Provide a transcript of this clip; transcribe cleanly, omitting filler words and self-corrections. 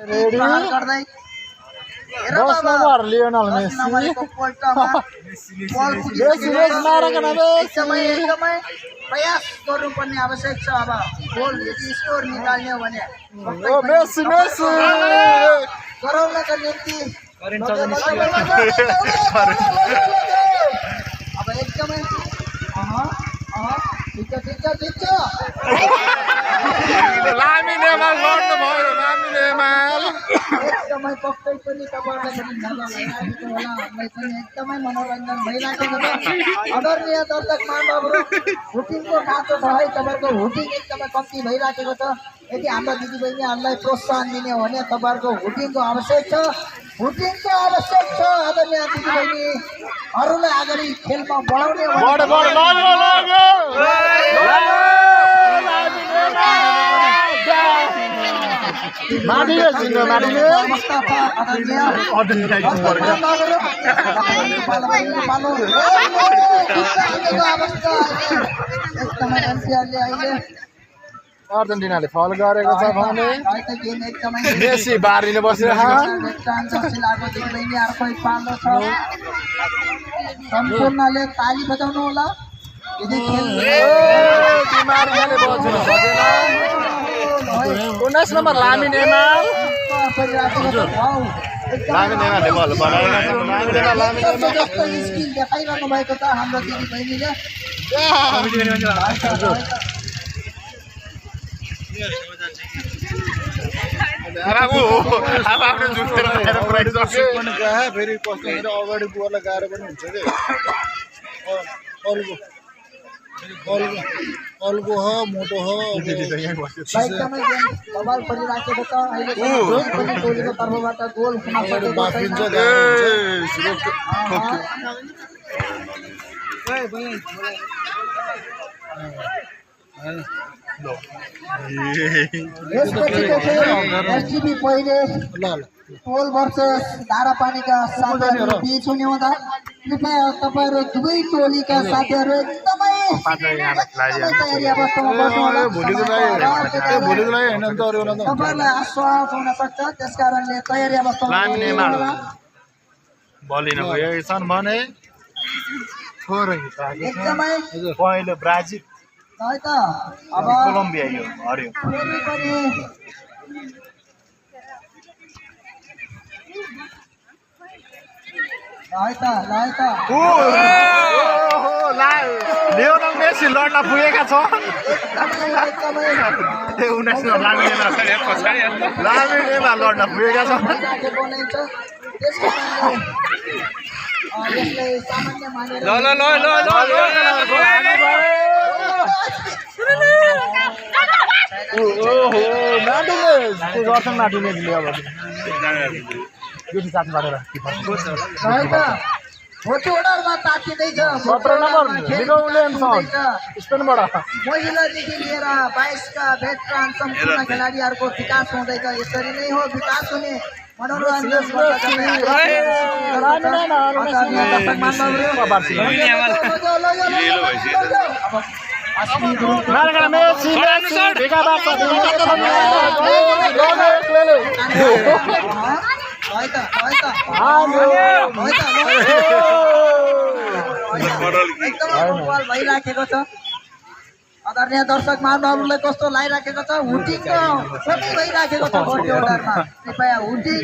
Ready 10 number Lionel Messi एकदमै प्रयास गर्नुपर्ने आवश्यक छ। अब गोल स्कोर निकाल्ने हो भने मेसी गराउनका निम्ति अब एकदमै ठिक छ लामिन यामाल लड्नु भयो। लामिन यामाल एकदमै पक्कै पनि तपाईहरुलाई पनि मजा लागिरहेको होला। हामीलाई पनि एकदमै मनोरञ्जन भइरहेको छ। आदरणीय दर्शक महानुभावहरु, हुटिङको नाचो छ है, तपाईहरुको हुटिङ एकदमै कम्ती भइरहेको छ। यदि हाम्रो दिदीबहिनीहरुलाई प्रोत्साहन दिने हो भने तपाईहरुको हुटिङको आवश्यक छ। आदरणीय दिदीबहिनीहरुलाई अगाडि खेलमा बढाउने अर्जेन्टिनाले फल गरेको छ भने मेसी बारीले बसेर सम्पूर्णले ताली बजाउनु होला। 19 नम्बर लामिन यामाल देखाइरहनु भएको छ हाम्रो दिदीबहिनीले। फेरि अगाडि बुवालाई गाह्रो पनि हुन्छ कि अल्गो हो मोटो हो एकदमै बल परिराखेको छ। अहिले पनि टोलीको तर्फबाट गोल हुन सकेको छैन। एसजीबी पहिले टोल वर्सेस धारापानीका साथीहरू बीच हुने हुँदा कृपया तपाईहरु दुवै टोलीका साथीहरू एकदमै तयारी अवस्थामा बस्नु होला। तपाईहरुलाई आश्वास हुन सक्छ, त्यसकारणले तयारी अवस्थामा बलिन गएको छन् भने एकदमै पहिलो ब्राजिल है त। अब कोलम्बिया यो हर्यो लियोनल मेसी लड्न पुगेका छ। 19 लामिन यामाल लड्न पुगेका छ। महिलादेखि लिएर 22 का भेटरान सम्पूर्ण खेलाडीहरूको विकास हुँदैछ। यसरी नै हो विकास हुने मनोरञ्जन भइराखेको छ। आदरणीय दर्शक महानुभावहरुलाई कस्तो लागिराखेको छ, हुटिङ पनि भइराखेको छ। कृपया हुटिङ